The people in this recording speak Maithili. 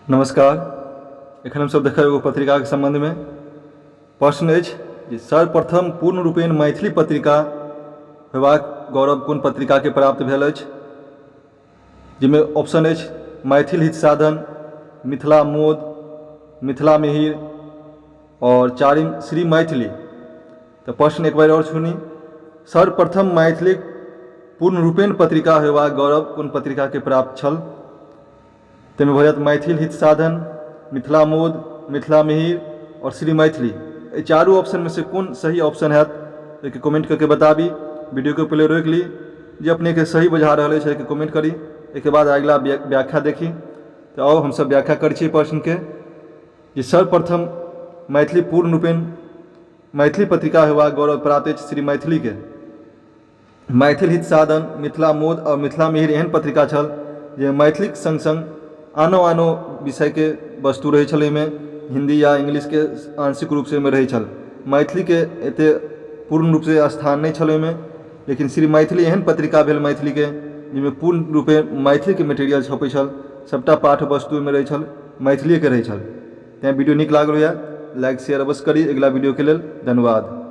नमस्कार। एखन हमसभ देखब एगो पत्रिकाके सम्बन्धमे। प्रश्न अछि जे सर्वप्रथम पूर्ण रूपेण मैथिली पत्रिका होयबाक गौरव कोन पत्रिकाके प्राप्त भेल अछि, जाहिमे ऑप्शन अछि मैथिल हित साधन, मिथिला मोद, मिथिला मिहिर आओर चारिम श्री मैथिली। तऽ प्रश्न एक बेर आओर सुनी, सर्वप्रथम मैथिलीक पूर्ण रूपेण पत्रिका होयबाक गौरव कोन पत्रिकाके प्राप्त छल? ताहिमे भऽ जायत मैथिल हित साधन, मिथिला मोद, मिथिला मिहिर आओर श्री मैथिली। एहि चारू ऑप्शनमे से कोन सही ऑप्शन हैत, एहिके कमेंट कऽ के बताबी। वीडियोके पहिले रोकि ली, जे अपनेके सही बुझा रहल अछि एहिके कमेंट करी, एहिके बाद अगिला व्याख्या देखी। तऽ आउ हमसभ व्याख्या करै छी प्रश्नके जे सर्वप्रथम मैथिली पूर्ण रूपेण मैथिली पत्रिका होयबाक गौरव प्राप्त अछि श्री मैथिलीके। मैथिल हित साधन, मिथिला मोद आओर मिथिला मिहिर एहन पत्रिका छल जे मैथिलीक सङ्ग सङ्ग आनो आनो विषयके वस्तु रहै छल। ओहिमे हिन्दी या इंग्लिशके आंशिक रूपसँ ओहिमे रहै छल। मैथिलीके एतेक पूर्ण रूपसँ स्थान नहि छल ओहिमे, लेकिन श्री मैथिली एहन पत्रिका भेल मैथिलीके जाहिमे पूर्ण रूपे मैथिलीके मटेरियल छपै छल। सभटा पाठ्य वस्तु ओहिमे रहै छल, मैथिलीएके रहै छल। तैँ वीडियो नीक लागल हुए लाइक शेयर अवश्य करी। अगिला वीडियोके लेल धन्यवाद।